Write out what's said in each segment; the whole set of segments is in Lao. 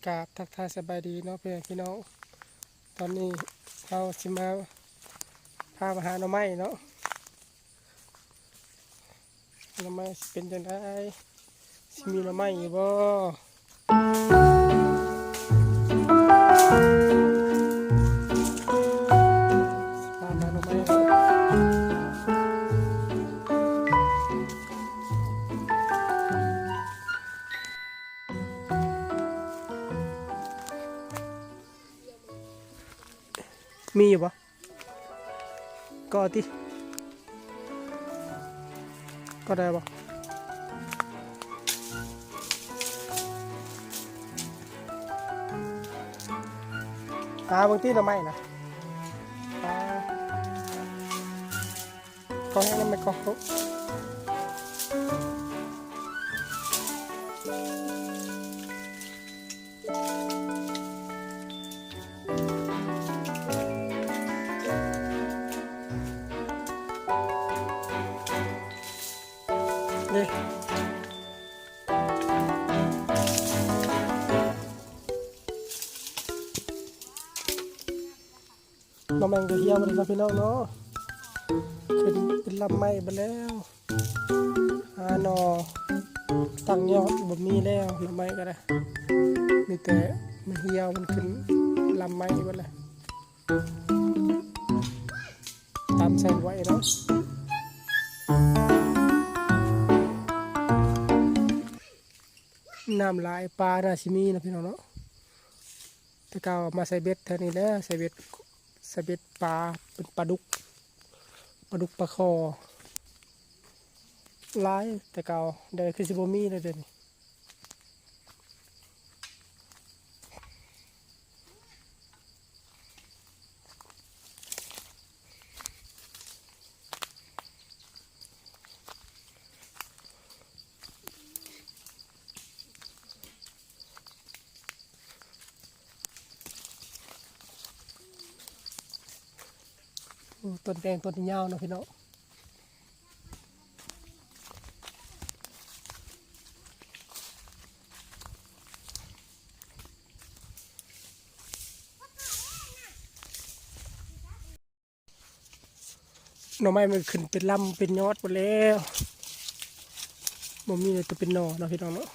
ກາບທັກທາຍສະບາຍດີເນາະ ພໍ່ແມ່ພີ່ນ້ອງ. ຕອນນີ້ເຮົາຊິມາ ພາມາຫາໜໍ່ໄມ້ເນາະ. ໜໍ່ໄມ້ຊິເປັນຈັ່ງໃດ? ຊິມີໜໍ່ໄມ້ຢູ່ບໍ່? ຊິພາມາໜໍ່ໄມ້ເນາະ. ມີຢູ່ບໍ່? ກໍຕິ ກໍໄດ້ບໍ່? ຫາເບິ່ງຕິໜໍ່ໄມ້ນະ. ຫາ ຂໍແຮງນຳແມ່ ຂໍ. ນີ້ ໜໍ່ໄມ້ກໍຫ່ຽວແລ້ວເນາະພີ່ນ້ອງເນາະ. ຂຶ້ນເປັນລຳໄມ້ເບິດແລ້ວ. ຫາໜໍ່ຕັ້ງຍອດບໍ່ມີແລ້ວ ໜໍ່ໄມ້ກໍໄດ້ ມີແຕ່ມັນຫ່ຽວ ມັນຂຶ້ນລຳໄມ້ເບິດແລ້ວ. ຕາມໃສ່ໄວ້ເນາະ. ນ້ຳຫຼາຍ ປາໜ້າຊິມີເນາະພີ່ນ້ອງເນາະ. ແຕ່ເກົ່າມາໃສ່ເບັດແຖວນີ້ແຫຼະ ໃສ່ເບັດ ໃສ່ເບັດປາ ເປັນປາດຸກ ປາດຸກ ປາຄໍ່ ຫຼາຍແຕ່ເກົ່າ. ດຽວນີ້ຄືຊິບໍ່ມີແລ້ວ ດຽວນີ້. ໂອ້ ຕົ້ນແຕງຕົ້ນຍາວເນາະພີ່ນ້ອງ. ໜໍ່ໄມ້ມັນຂຶ້ນເປັນລຳເປັນຍອດໝົດແລ້ວ ບໍ່ມີແຕ່ເປັນໜໍ່ເນາະພີ່ນ້ອງເນາະ.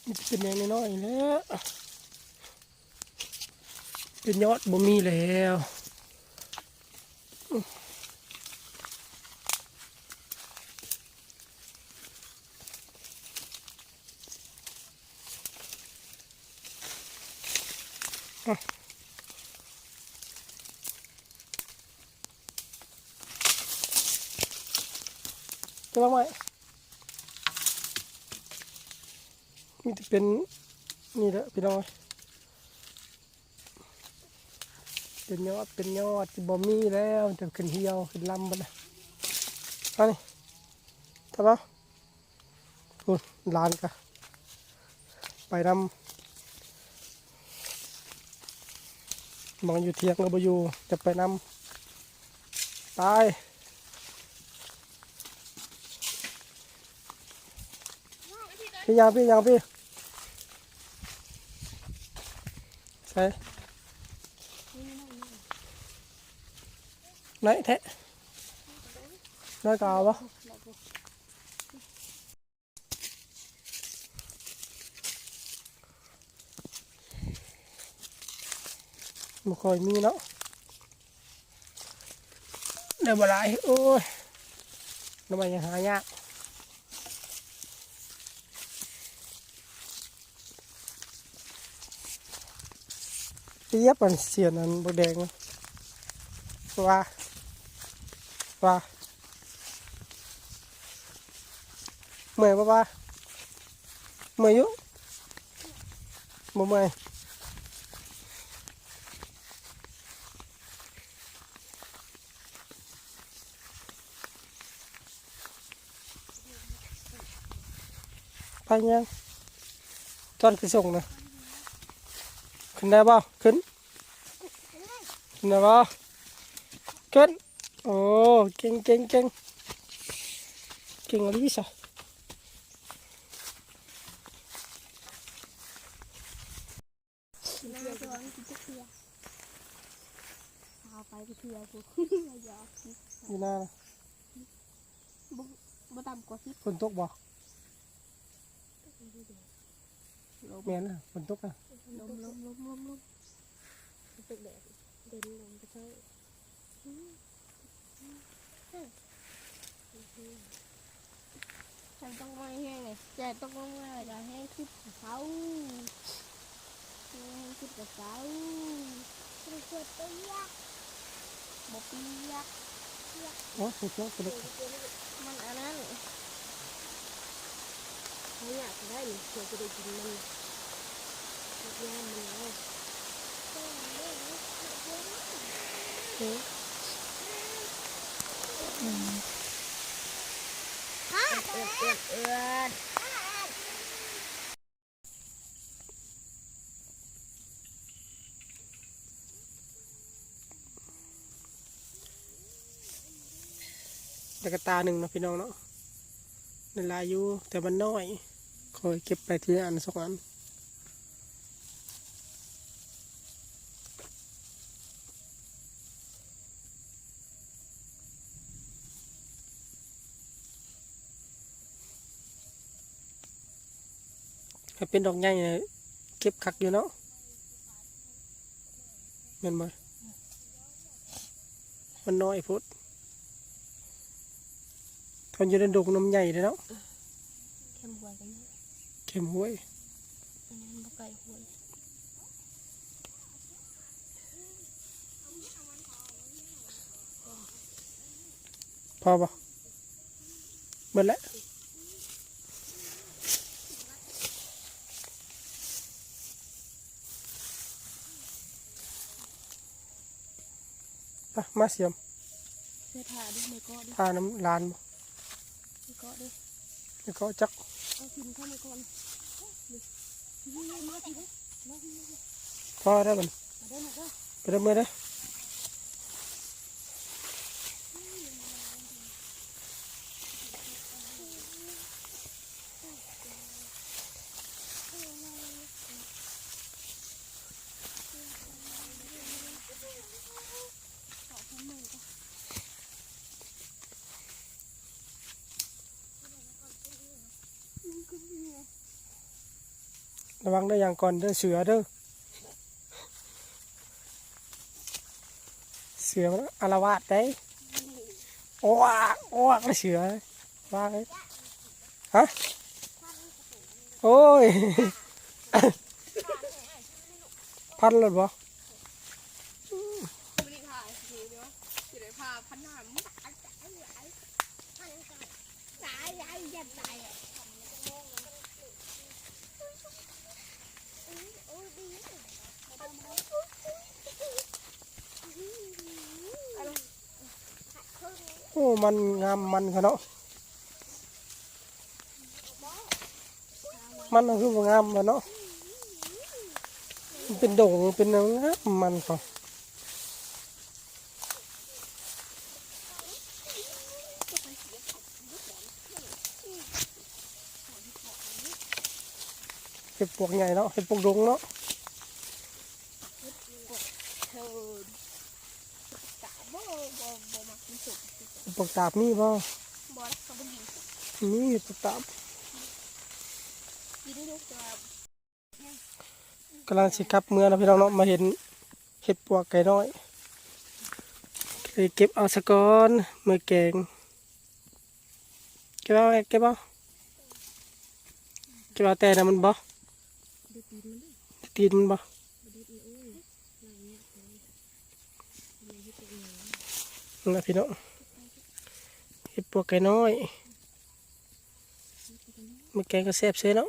ມັນຈະເປັນແນວນ້ອຍໆແຫຼະ ເປັນຍອດບໍ່ມີແລ້ວ. ເປັນດອກໄມ້ ມີແຕ່ເປັນນີ້ແຫຼະພີ່ນ້ອງເອີຍ. ເປັນຍອດ ເປັນຍອດ ຊິບໍ່ມີແລ້ວ ຈະຂຶ້ນຫ່ຽວຂຶ້ນລຳເບິດແລ້ວ. ອັນນີ້ ຖ້າວ່າ ພຸ້ນ ຫຼານກະໄປນຳ ບາງຢູ່ຖຽງກໍບໍ່ຢູ່ ຈະໄປນຳ ໄປ. ພີ່ຍ່າງ ພີ່ຍ່າງ ພີ່ ໃສ ນ້ອຍແທ້ ນ້ອຍກໍເອົາບໍ່? ບໍ່ຄ່ອຍມີເນາະ ໄດ້ບໍ່ຫຼາຍ. ໂອ້ຍ ໜໍ່ໄມ້ຍັງຫາຍາກ. ປຽບອັນສຽນອັນບັກແດງ ວ່າ ວ່າ ເມື່ອຍບໍ່ວ່າ? ເມື່ອຍຢູ່ ບໍ່ເມື່ອຍ. ໄປຍັງ ຕອນຄືສົ່ງນະ ຂຶ້ນໄດ້ບໍ່? ຂຶ້ນ. ນະບໍ່? ຂຶ້ນ. ໂອ້ ເກັ່ງ ເກັ່ງ ເກັ່ງ ເກັ່ງອີ່ຫຼີຊະ. ເອົາໄປເທື່ອພຸ້ນ ຢາກກິນ ຢູ່ນານະ. ບໍ່ ບໍ່ຕ່ຳກວ່າສິບ. ຝົນຕົກບໍ່? ລົມ ແມ່ນນະ ຝົນຕົກນະ. ລົມ ລົມ ລົມ ລົມ ລົມ. ຕົກແດດ ເຢັນລົມກະເທີຍ. ອືມ ອືມ ອືມ ໃສ່ຕົກມາແຮງເລີຍ ໃສ່ຕົກລົງມາແລ້ວກະແຮງຄລິບກະເຊົາ ແຮງຄລິບກະເຊົາ. ບໍ່ປຽກ ບໍ່ປຽກ. ໂອ້ຍ ເຈົ້າກະເລັກ ມັນອັນນັ້ນ ເຮົາຢາກໄດ້ນີ້ ເຮົາຈະໄດ້ກິນມັນ ຍາມມັນເອົາ ເອີ ເອີ ເອີ ເອີ. ໄດ້ກະຕາໜຶ່ງເນາະພີ່ນ້ອງເນາະ ໄດ້ຫຼາຍຢູ່ ແຕ່ມັນນ້ອຍ ຂ້ອຍເກັບໄປທີລະອັນສອງອັນ. ຖ້າເປັນດອກໃຫຍ່ເກັບຄັກຢູ່ເນາະ ແມ່ນບໍ່? ມັນນ້ອຍໂພດ. ຄັນຢູ່ໃນດົງນະມັນໃຫຍ່ເດ້ເນາະ ແຄມຫ້ວຍກະມີ ແຄມຫ້ວຍ ອັນນີ້ມັນບໍ່ໃກ້ຫ້ວຍ. ພໍບໍ່? ເບິດແລ້ວ. ມາ ມາສຽມ ໃສ່ຜ້າເດີ ໃນເກາະເດີ ຜ້ານຳຫຼານບໍ່? ໃນເກາະເດີ ໃນເກາະຈັກ ເອົາຖິ້ມເຂົ້າໃນເກາະ. ພໍແລ້ວບັດນີ້ ມາເດີ ມາເດີ ໄປເດີ ເມືອເດີ. ລະວັງເດີ ຍ່າງກ່ອນເດີ ເສືອເດີ ເສືອມັນອາລະວາດໄດ໋. ໂອ້ ໂອ້ ເສືອ ວາງເລີຍ ຮະ ໂອ້ຍ ພັນແລ້ວບໍ່? ໂອ້ ມັນງາມມັນຂະເນາະ ມັນຄືບໍ່ງາມລະເນາະ ມັນເປັນດົງ ເປັນງາມມັນເຂົາ. ເຫັດປວກໃຫຍ່ເນາະ ເຫັດປວກດົງເນາະ ເຫັດປວກຕາບມີບໍ່? ມີ ເຫັດປວກຕາບ ກຳລັງຊິກັບເມືອເນາະພີ່ນ້ອງເນາະ ມາເຫັນເຫັດປວກໄກ່ນ້ອຍ ເກັບເອົາສາກ່ອນ ເມືອແກງ. ເກັບເອົາ ເກັບເອົາ ເກັບເອົາແຕ່ນະມັນບໍ່ ໄດ້ຕີນມັນບໍ່? ນັ້ນລະພີ່ນ້ອງ ເຫັດປວກໄກ່ນ້ອຍ ມາແກງກະແຊບເຊີຍເນາະ.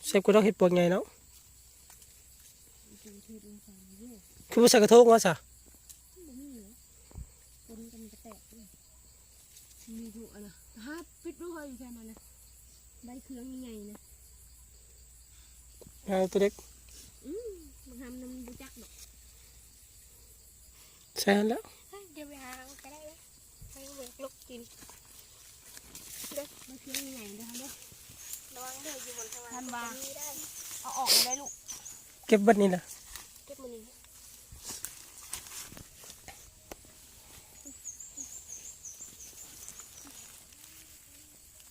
ແຊບກວ່າດອກເຫັດປວກໃຫຍ່ເນາະ ຄືບໍ່ໃສ່ກະໂທງວະຊະ ມີທຸກອັນນະ ຫາປິດດູເຮີຍ ຢູ່ໃສມານະ ໃບເຄືອງໃຫຍ່ໆນະ ຫາໂຕເລັກ ອືມ ແຕ່ຫັ້ນແຫຼະ เดี๋ยวไปหาเอาก็ได้นะให้เบิกลกกินเด้อ ມາເກັບໃຫຍ່ເດີເຮົາເດີ ระวังเด้ออยู่บนทาง ท่านว่า มีได้ ເອົາອອກມາໄດ້ລູກ ເກັບເບິດນີ້ລະ เก็บมันนี้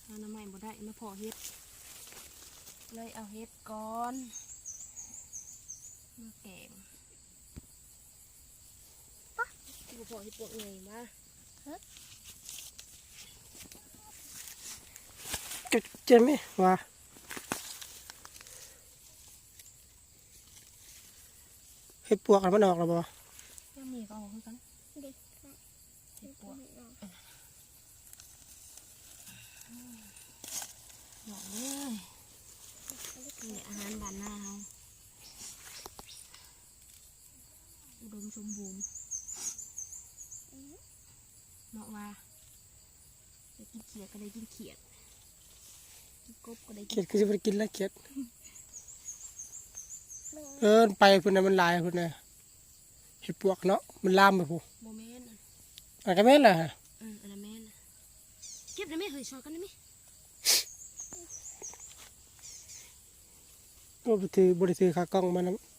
หาหน่อไม้บ่ได้มาเพาะเห็ด เลยเอาเห็ดก่อนมาแกง บ่พอเห็ดปวกใหญ่มา ເຈັບເຈັບນີ້ວ່າ ເຫັດປວກມັນອອກແລ້ວບໍ່? ยามนี้ก็เอาคือกัน เด็ก เห็ดปวกดอกเลยนี่อาหารบ้านนาเฮาอุดมสมบูรณ์เนาะว่าได้กินเขียดก็ได้กินเขียดกินกบก็ได้ เขียดคือสิบ่ได้กินแล้วเขียด เอิ้นไปพุ้นน่ะมันหลายพุ้นน่ะ เห็ดปวกเนาะมันลามไปพุ้น บ่แม่น อันก็แม่นล่ะ เอออันนั้นแม่นเก็บได้ไหมเฮ้ยช่วยกันได้ไหม โอ้บ่ถือบ่ได้ถือขากล้องมานำ